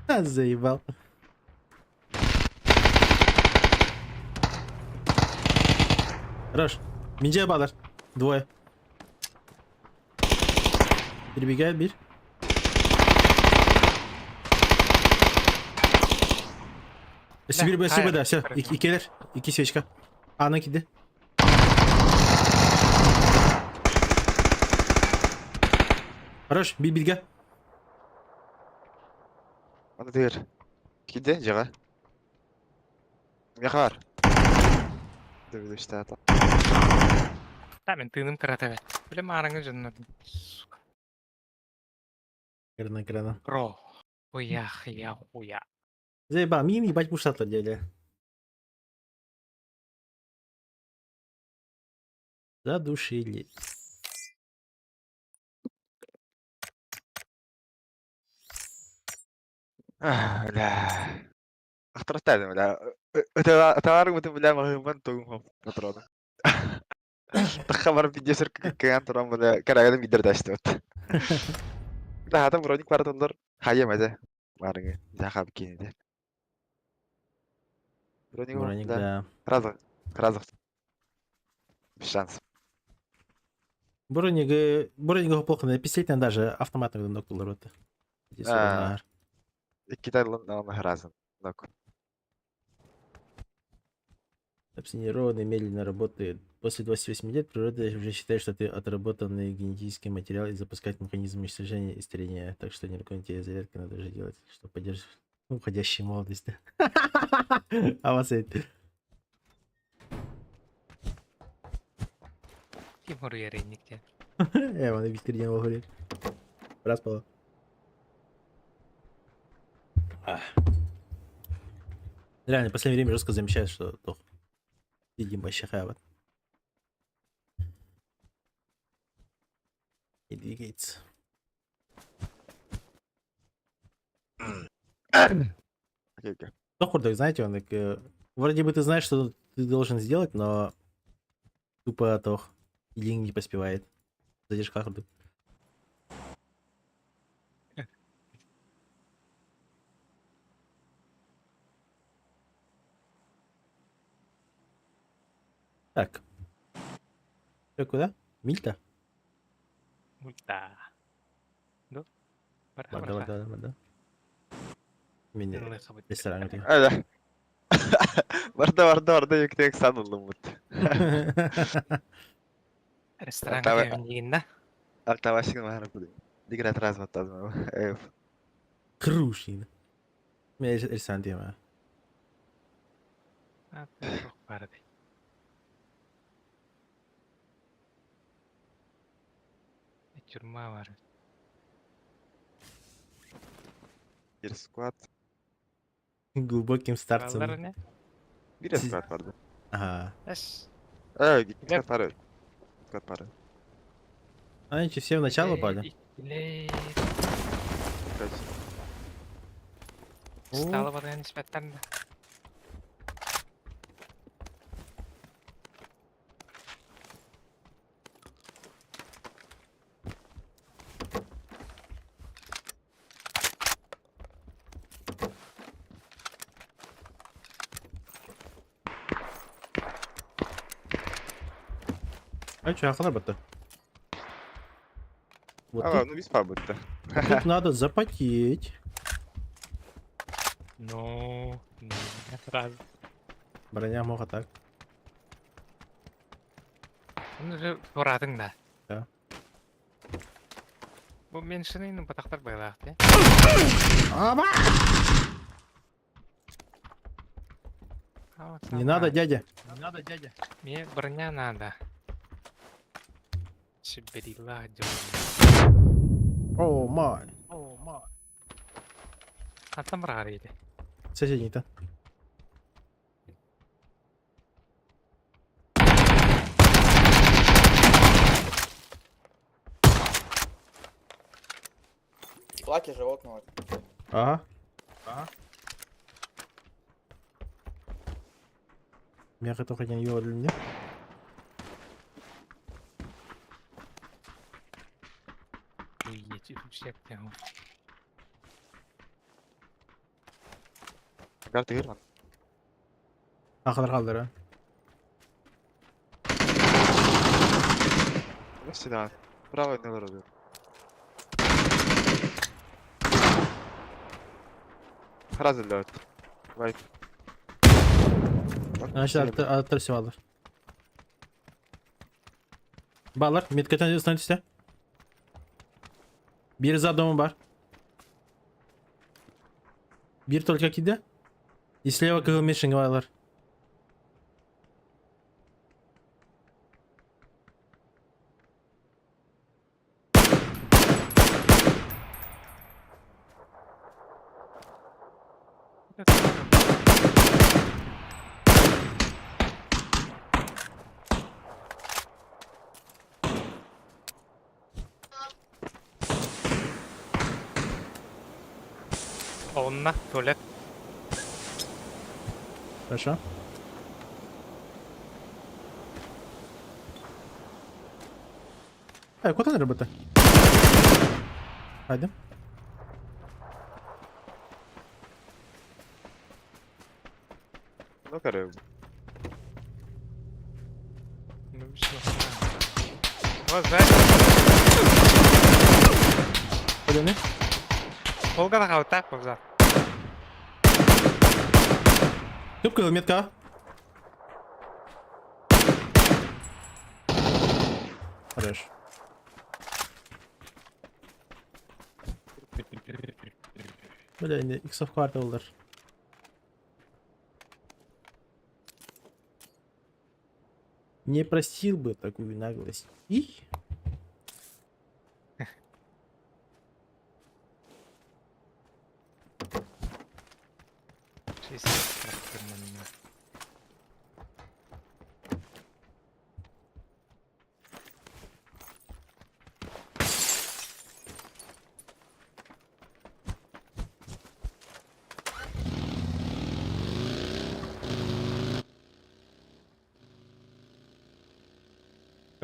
А, заебал. Хорош. Минже балар. Двое. Перебегает bir. Сибирь Б, Сибирь, да, все. Икелер. Ики свечка. Ана киди. Хорош, би билге. Аны дыр. Киде, жага. Мехар. Дөбү штата. Та мин тыыным кырата эбит. Били маарыҥҥы дьоннор сука. Крана, крана. Ро. Хуя, хуя, хуя. Заебал, мин ебать муштатлар дядя. Задушили. Бля. Ахтараттаадым, бля. Ыталаар бля маһыымман тугум патрону. Тахха баран видеосыр кыган туран бля карагадым видер даштыбыт. Да хата броник баратылар хайым эте. Барыгы жаха бикиниде. Броник Броник, да. Разок, разок. Без шансов. Бронига, бронига плохо написать, надо даже автоматом доктор это. А. Иккитэ разом. Нейроны медленно работают. После 28 лет природа уже считает, что ты отработанный генетический материал и запускает механизм уничтожения и старения. Так что никакой тебе зарядки надо же делать, чтобы поддерживать уходящую молодость. А вас это... Ким хоруйар инник диэн. Я вон Виктор говорит. Раз было. Реально, в последнее время жестко замечаю, что тох. Видим вообще хават. Не двигается. Окей, окей. Тох знаете, он так, вроде бы ты знаешь, что ты должен сделать, но тупо тох или не поспевает. Задержка курдук. Так. Чё, куда? Мильта? Мульта. Ну? Барда, барда, барда. Мини ресторан где. Öyle. Барда барда барда yüksek sanıldım bu. Ресторан Давай. диэн да? Алтавашын махана куди. Диграт разматтазма. Эв. Крушин. Мен ресторан дейм. Барды. Тюрьма бар. Bir squat. Глубоким старцем. Баллар не? Bir squat vardı. Ага. Эс. Evet, iki squat var. Squat var. А они все в начало пали? Иле. Kaç. Стало барган испэттэн. А что, ахалар батта? Вот Aa, тут, ну biz pabutta. тут надо запотеть. Ну, ну, сразу. Броня мог так. Он уже турадың да. Да. Бу меньшины батақтар байлақ, те? Аба! Не надо, дядя. Мне броня надо. Сибирила О, май. А там рары иди. Соседний-то. Лаки животного. Ага. Ага. Мяха только не его или нет? Уедь, всех тягу. Карта Герман. Ахалар халдар, а. Сюда. Право не вроде. Сразу лед. Вайп. Значит, аттар Баллар, меткатан становится. Bir за домом бар. Bir только киде. И слева кого мишень баллар. Онно туалет. Хорошо. Эй, куда работа? Пойдем. Ну, короче. Ну, все. Вот, знаешь, Пойдем, Волга так вокзал. Юбка, метка. Хорош. Бля, не, иксов кварталдар. Не простил бы такую наглость. И?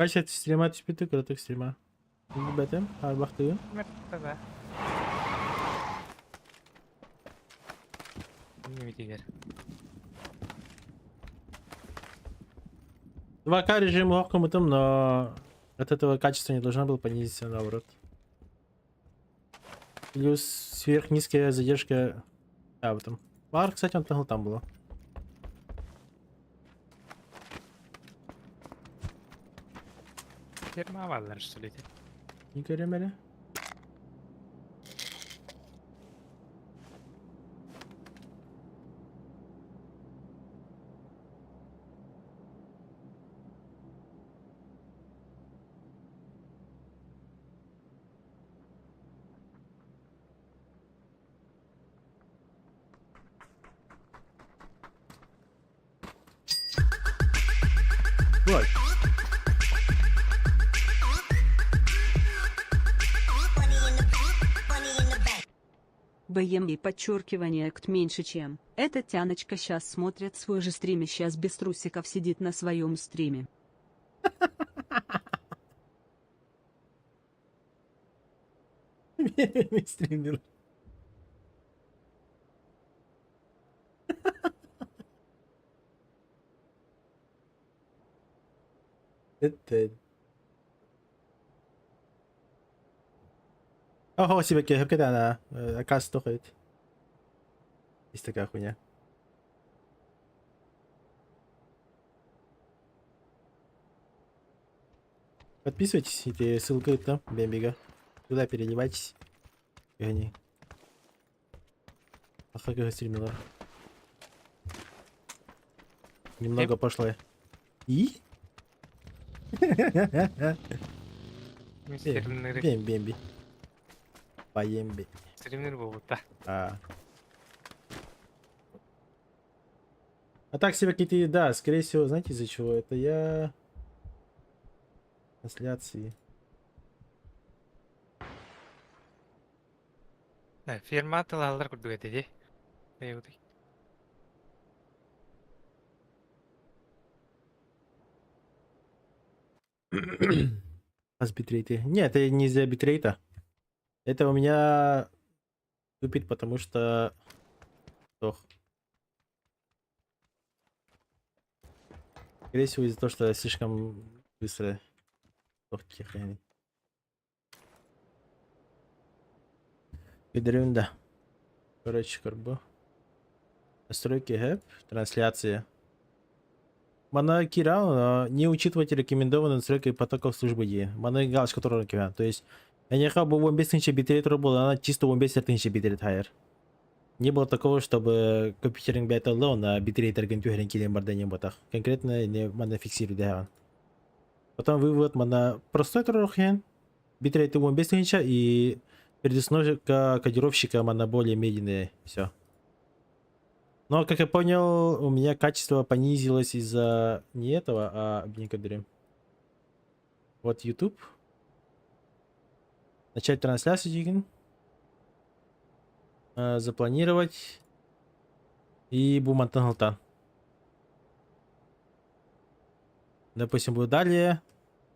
Kaç стрима түспүтү кыратык стрима. Бэтем, арбахтыгын. Мэртэ. Неметигер. 2К режим легком но от этого качество не должно было понизиться наоборот. Плюс сверхнизкая задержка. А, в этом. Вар, кстати, он там, там было. Фирма валлар, что ли? Не говори, Вот. БМИ подчеркивание акт меньше чем. Эта тяночка сейчас смотрит свой же стрим и сейчас без трусиков сидит на своем стриме. Стример. Это... Ого, себе кепкедана, аказ тохает. Есть такая хуйня. Подписывайтесь, эти ссылка там, Бембига. Туда переливайтесь. Гони. А как его стримила? Немного пошло. И? Стримнери. Бем, бемби. Поемби. Стримнер буолбута. А. А так себе какие-то, да, скорее всего, знаете из-за чего? Это я... Трансляции. Фирма тылалар курдук этэ дии. А с битрейты? Нет, это не из-за битрейта. Это у меня тупит, потому что... Ох. Скорее всего, из-за того, что слишком быстро. Ох, хрень. Да. Короче, как Настройки гэп, трансляция. Мана кира, не учитывать рекомендованные настройки потоков службы Е. Мана галочка которую кира. То есть, я не бы 15 тысяч битрейт был, она чисто 15 тысяч битрейт хайер. Не было такого, чтобы компьютеринг бета на битрейт аргентюхерин килем барденем батах. Конкретно не мана фиксирует да. Потом вывод мана простой трохен, битрейт 15 тысяч и предустановка кодировщика мана более медленная. Все. Но, как я понял, у меня качество понизилось из-за не этого, а некоторые. Вот YouTube. Начать трансляцию, диэн. Запланировать. И бу мантан сылтаан. Допустим, будет далее.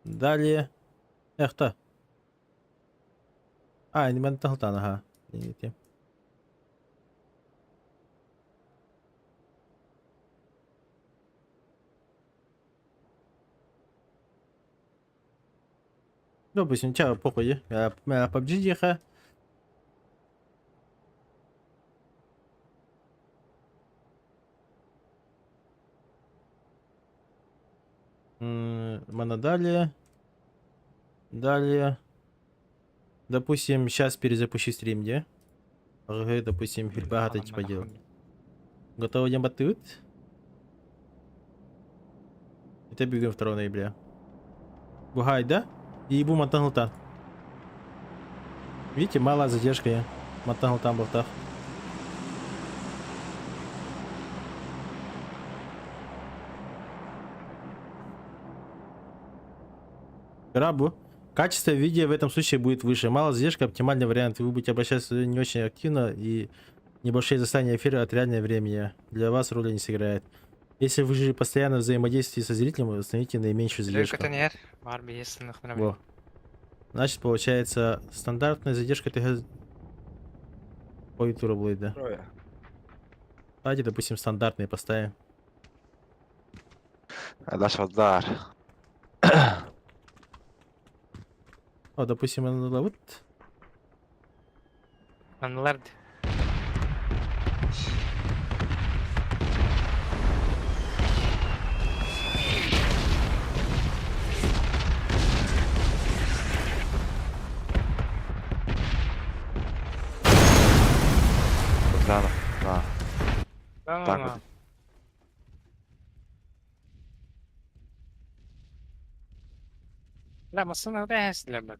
Далее. Эх, та. А, не мантан сылтаан, ага. Извините. Допустим, ча, похуй. PUBG диэхэ. Манна далее. Далее. Допустим, сейчас перезапущу стрим, где? Ага, допустим, хильбага типа делал. Готово диэн баттыыбыт? Это бүгүн 2 ноября. Бугай, да? И бу мантан сылтаан. Видите, малая задержка я. Мантан сылтаан буолтах. Рабу. Качество видео в этом случае будет выше. Малая задержка – оптимальный вариант. Вы будете обращаться не очень активно и небольшие застания эфира от реального времени для вас роли не сыграет. Если вы же постоянно взаимодействуете со зрителем, установите наименьшую задержку. Во. Значит, получается, стандартная задержка это по будет, да. Давайте, допустим, стандартные поставим. Даш удар. О, допустим, вот. Анлард. Да. Так вот. Да, массыына тэһэстилэр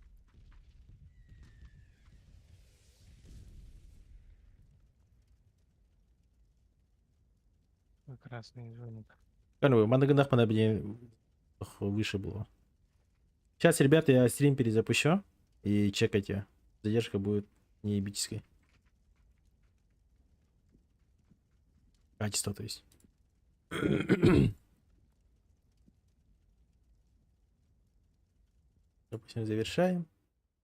Красный звонок. Манна гыннахпына блин выше было. Сейчас, ребята, я стрим перезапущу. И чекайте. Задержка будет неебической. Качество, то есть. Допустим, завершаем.